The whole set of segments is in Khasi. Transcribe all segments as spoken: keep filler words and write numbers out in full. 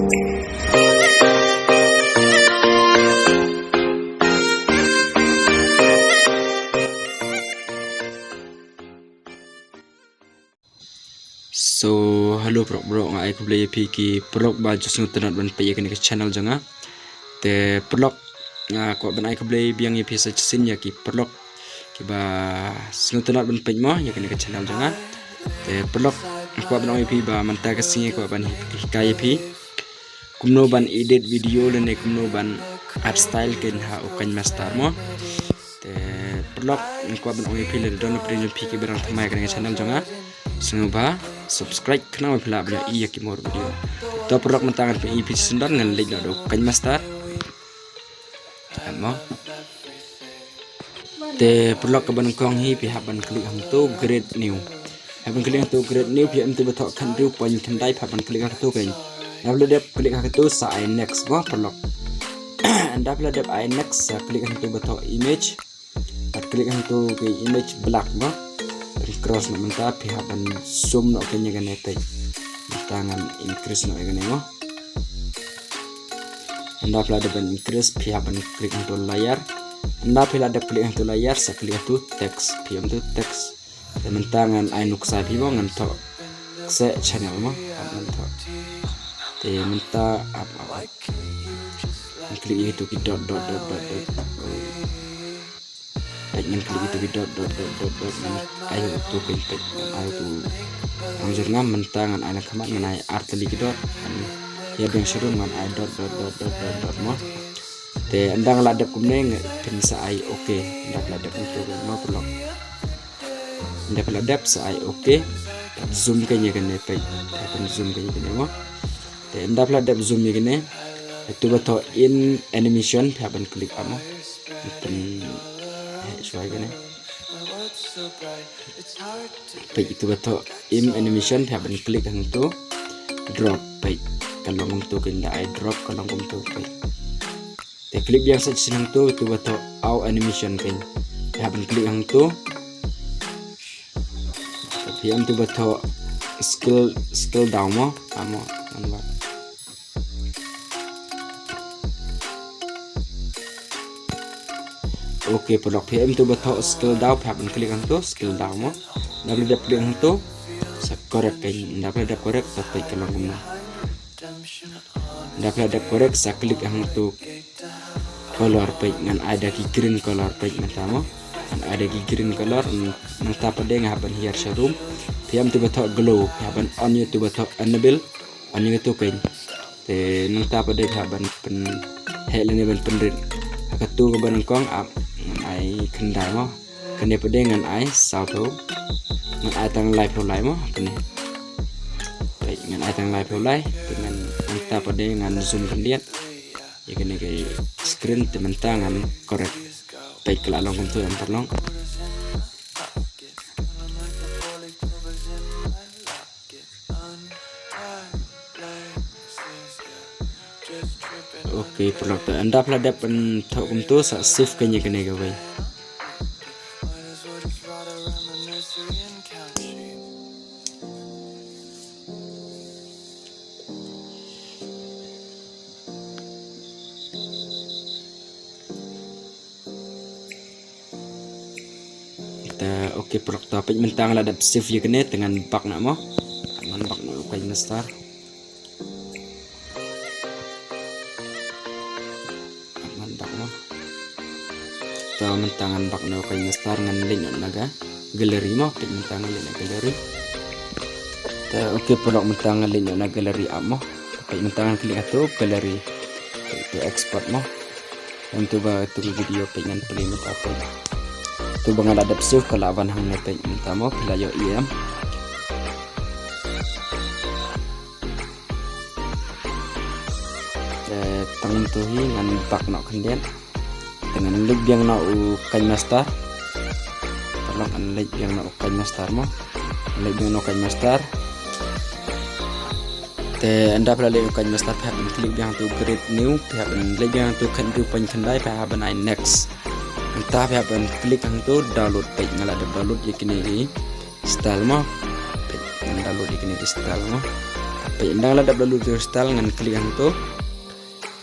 So, hello paralok, paralok, nga ai khublei ïa phi ki paralok ba ju sngewtynnat ban peit ïa kane ka channel jong nga. Te paralok, nga kwah ban ai khublei biang ïa phi sa shisien ïa ki paralok kiba sngewtynnat ban peit mo ïa kane ka channel jong nga. Te paralok, nga kwah ban ong ïa phi ba mynta ka sngi kwah ban hikai ïa phi kumno ban edit video lane kumno ban add style kein ha u KineMaster mo. Te paralok, nga kwah ban ong ïa phi lada don na pdeng jong phi kiba dang thymmai ïa kane ka channel jong nga, sngewbha subscribe khnang ba phi lah ban ïohi ïa ki more video. To paralok, mynta ngan pyni ïa phi shisyndon, ngan leit noh da u KineMaster. Mo. Te paralok, kaba nyngkong hi phi hap ban click hangto create new. Hap ban click hangto create new, phi hap em to ba thoh khathynriew point khyndai, phi hap ban click hangto kein. Ynda phi la dep click hangto sa ai next mo paralok. Ynda phi la dep ai next sa click hangto ba thoh image. Bad click hangto ka image black mo. Phin cross noh mynta, phi hap ban zoom noh kein ïa kane peit. Mynta ngan increase noh ïa kane mo. Ynda phi la dep ban increase phi hap ban click hangto layer. Ynda phi la dep click hangto layer sa click hangto text, phi hap em to text. Te mynta ngan ai nuksa phi mo, ngan thoh kse channel mo, hap ngan thoh. Te mynta hap, hap, hap. Ngan click ïa kito ki dot, dot, dot, dot, dot. Peit, ngan click ïa kito ki dot, dot, dot, dot, dot. Ngan ai ïa uto kein peit, ngan ai uto. Ngan jur nga mynta ngan ai na khmat, ngan ai artylli ki dot. Ngan ïa biang sharum ngan ai dot, dot, dot, dot, dot, dot mo. Te ynda nga la dep kumne nga phin sa ai okay. Ynda phi la dep kumto kein mo paralok. Ynda phi la dep sa ai okay. Zoom kein ïa kane peit. Phin zoom kein ïa kane mo. Te ynda phi la dep zoom ïa kane, ito ba thoh in animation phi hap ban click mo. Phin, eh, shuwa ïa kane. Peit, ito ba thoh in animation phi hap ban click hangto drop, peit. Ka long kumto kein, ynda ai drop ka long kumto, peit. Te click biang sa shisien hangto, ito ba thoh add animation kein. Phi hap ban click hangto. Phi hap em to ba thoh scroll, scroll down mo, ha mo, ngan ba. Okay paralok, phi hap em to ba thoh scroll down, phi hap ban click hangto scroll down mo. Ynda phi la dep click hangto sa correct kein, ynda phi la dep correct sa peit ka long kumno. Ynda phi la dep correct sa click hangto color, peit, ngan ai da ki green color, peit, mynta mo. Ngan ai da ki green color, mm, nangta pat de nga hap ban hiar sharum. Phi hap em to ba thoh glow, phi hap ban on ïa to ba thoh enable, on ïa to kein. Te nangta pat de phi hap ban pynheh lane ban pynrit. Ha kato kaba nyngkong ap ngan ai khyndai mo. Kane pat de ngan ai sawphew. Ngan ai tang laiphew lai mo kane. Peit, ngan ai tang laiphew lai. Te ngan, nangta pat de ngan zoom khyndiat ïa kane ka screen, te mynta ngan correct. Peit, ka la long kumto em paralok. Okay paralok, te ynda phi la dep ban thoh kumto sa save kein ïa kane kawei. Te okay paralok, te peit, mynta nga la dep save ïa kane, te ngan back noh mo. Ngan back noh u KineMaster. Ngan back mo. Te mynta ngan back noh u KineMaster, ngan leit noh na ka gallery mo. Peit, mynta ngan leit na gallery. Te okay paralok, mynta ngan leit noh na gallery app mo. Peit, mynta ngan click hangto gallery. Peit, to export mo. Em to ba to video, peit, ngan play mynta, peit. To ba nga la dep save ka la wan hangne, peit, mynta mo phi la ïohi em. Te tang to hi ngan back noh khyndiat. Te ngan leit biang noh u KineMaster. Paralok, ngan leit biang noh u KineMaster mo. Leit biang noh u KineMaster. Te ynda phi la leit u KineMaster phi hap ban click biang hangto create new, phi hap ban leit biang hangto khathynriew point khyndai, phi hap ban ai next. Nangta phi hap ban click hangto download, peit, nga la dep download ïa kine ki style mo. Peit, ngan download ïa kine ki style mo. Phi hap Peit, ynda la dep la lut video style ngan click hangto.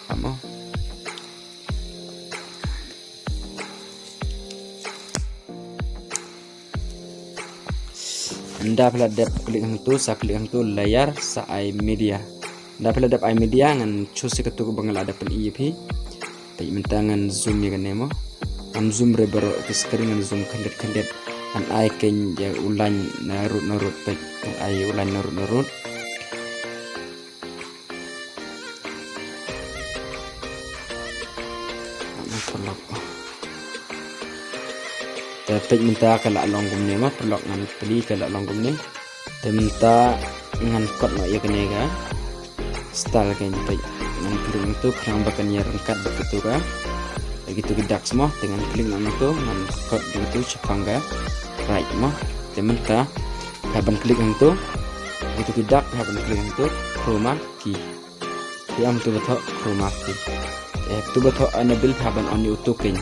Amo. Ynda phi la dep click hangto, sa click hangto layer, sa ai media. Ynda phi la dep ai media ngan choose ïa kato kaba nga la dep pyni ïa phi. Peit mynta ngan zoom ïa kane mo. Ngan zoom re baroh ka screen, ngan zoom khyndiat khyndiat. Ngan ai kein ïa u line narud narud, peit. Ngan ai u line narud narud. Ngan paralok. Te peit mynta ka la long kumne mo, paralok, ngan plie ka la long kumne. Te mynta ngan kot noh ïa kane ka style kein, peit. Ngan click hangto khnang ba kan ïaryngkat bad kato ka, ïa kito ki dark mo. Te ngan click noh hangto, ngan kot ïa kato shaphang ka right mo. Te mynta phi hap ban click hangto, ïa kito ki dark phi hap ban click hangto, chroma key. Phi ïam to ba thoh chroma key. Te to ba thoh enable phi hap ban on ïa uto kein.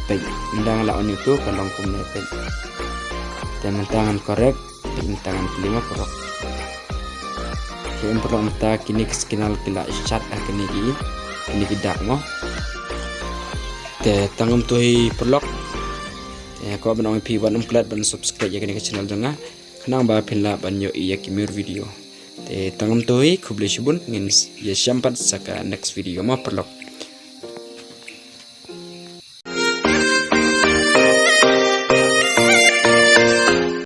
Peit, ynda nga la on ïa uto ka long kumne, peit. Te mynta ngan correct, peit, mynta ngan plie mo, paralok. Te em paralok, mynta kine ki signal ki la shad ha kine ki, kine ki dark mo. Te tang kumto hi paralok. Te kwah ban ong ïa phi, wat nym klet ban subscribe ïa kane ka channel jong nga, khnang ba phin lah ban ïohi ïa ki more video. Te tang kumto hi, khublei shibun, ngin ïashem pat sa ka next video mo paralok.